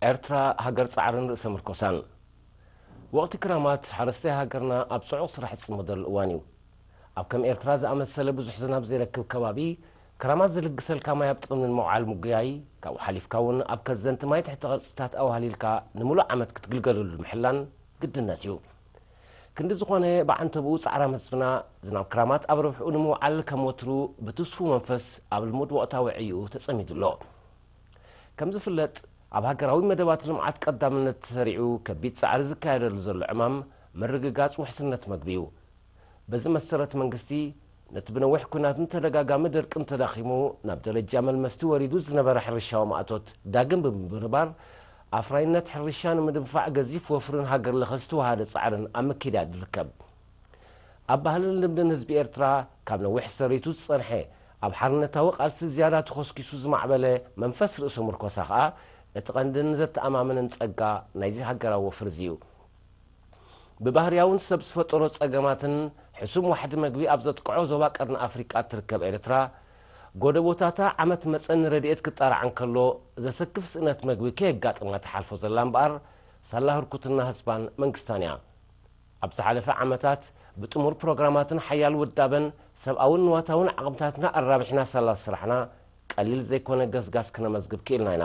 ኤርትራ ሃገር ጻዕርን ርእሰ ምርኮሳን። ወቕቲ ክራማት ሓረስታይ ሃገርና ኣብ ጽዑቕ ስራሕ ዝጽመደሉ እዋን እዩ። ኣብ ከም ኤርትራ ዝኣመሰለ ብዙሕ ዝናብ ዘይረክብ ከባቢ፣ ክራማት ዝልግሰልካ ማይ ኣብ ጥቕሚ ንምውዓል ምጉያይ፣ ካብኡ ሓሊፍካ እውን ኣብ ከዘንቲ ማይ ትሕተ ቅርጽታት ኣዋህሊልካ ንምሉእ ዓመት ክትግልገለሉ ምሕላን ግድነት እዩ። ክንዲ ዝኾነ፣ ብዓንተብኡ ጻዕራም ህዝብና ዝናብ ክራማት ኣብ ረብሕኡ ንምውዓል ከም ወትሩ ብትስፉው መንፈስ ኣብ ልሙድ ወቕታዊ ዕይኡ ተጸሚዱ ኣሎ። ከም ዝፍለጥ፣ ኣብ ሃገራዊ መደባት ልምዓት ቀዳምነት ተሰሪዑ ከቢድ ጻዕሪ ዝካየደሉ ዘሎ ዕማም ምርግጋጽ ውሕስነት መግቢ እዩ። በዚ መሰረት መንግስቲ ነቲ ብነዊሕ ኲናትን ተደጋጋሚ ደርቅን ተዳኺሙ ናብ ደረጃ መልመስቲ ወሪዱ ዝነበረ ሕርሻዊ ማእቶት ዳግም ብምብርባር ኣፍራይነት ሕርሻ ንምድንፋዕ ገዚፍ ወፍርን ሃገር ለኸ ዝተወሃደ ጻዕርን ኣብ ምክያድ ይርከብ። ኣብ ባህልን ልምድን ህዝቢ ኤርትራ ካብ ነዊሕ ሰሪቱ ዝጸንሐ ኣብ ሓርነታዊ ቃልሲ ዝያዳ ተኾስኪሱ ዝማዕበለ መንፈስ ርእሰ ምርኮሳ ከኣ እቲ ቀንድን ዘተኣማምንን ጸጋ ናይዚ ሃገራዊ ወፍርዚ እዩ። ብባህርያውን ሰብ ዝፈጠሮ ጸገማትን ሕሱም ዋሕዲ መግቢ ኣብ ዘጥቅዖ ዞባ ቀርኒ ኣፍሪቃ እትርከብ ኤርትራ፣ ጎደቦታታ ዓመት መጸ ንረድኤት ክጣራዕ እንከሎ ዘሰክፍ ስእነት መግቢ ከየጋጥማ ትሓልፎ ዘላ እምበኣር ሳላ ህርኩትና ህዝባን መንግስታን እያ። ኣብ ዝሓለፈ ዓመታት ብጥሙር ፕሮግራማትን ሓያል ውዳበን ሰብኣውን ንዋታውን ዓቕምታትና ኣራቢሕና ሳላ ዝሰራሕና ቀሊል ዘይኮነ ገስጋስ ክነመዝግብ ክኢልና ኢና።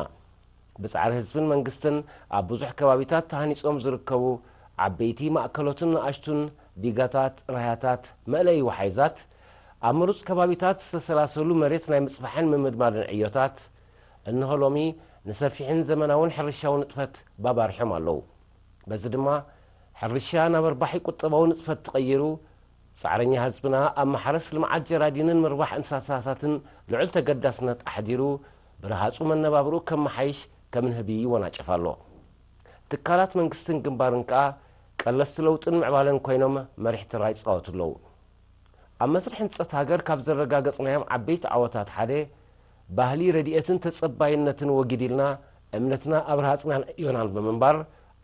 ብጻዕሪ ህዝብን መንግስትን ኣብ ብዙሕ ከባቢታት ተሃኒጾም ዝርከቡ ዓበይቲ ማእከሎትን ንኣሽቱን ዲጋታት፣ ራያታት፣ መእለዪ ወሓይዛት፣ ኣብ ምሩጽ ከባቢታት ዝተሰላሰሉ መሬት ናይ ምጽፋሕን ምምድማድን ዕዮታት፣ እንሆ ሎሚ ንሰፊሕን ዘመናውን ሕርሻዊ ንጥፈት ባባሪሖም ኣለዉ። በዚ ድማ ሕርሻ ናብ ኣርባሒ ቁጠባዊ ንጥፈት ተቐይሩ፣ ጻዕረኛ ህዝብና ኣብ ማሕረስ ልምዓት ጀራዲንን ምርባሕ እንስሳታትን ልዑል ተገዳስነት ኣሕዲሩ፣ ብረሃጹ መነባብርኡ ከመሓይሽ ከም ንህቢ ይወናጨፍ ኣሎ። ትካላት መንግስትን ግንባርን ከኣ ቀለስቲ ለውጥን ምዕባለን ኮይኖም መሪሕ ተራ ይጻወቱ ኣለዉ። ኣብ መስርሕ ህንጸት ሃገር ካብ ዘረጋገጽናዮም ዓበይቲ ዓወታት ሓደ፣ ባህሊ ረድኤትን ተጸባይነትን ወጊድ ኢልና እምነትና ኣብ ረሃጽናን ዕዮናን ብምንባር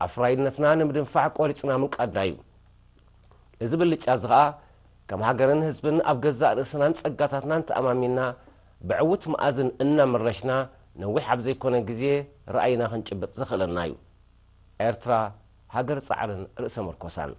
ኣፍራይነትና ንምድንፋዕ ቆሪጽና ምንቃድና እዩ። እዚ ብልጫ እዚ ኸኣ ከም ሃገርን ህዝብን ኣብ ገዛእ ርእስናን ጸጋታትናን ተኣማሚንና ብዕዉት መኣዝን እናምረሽና ነዊሕ ኣብ ዘይኮነ ግዜ ራእይና ክንጭብጥ ዘኽእለና እዩ። ኤርትራ ሃገር ጻዕርን ርእሰ መርኮሳን።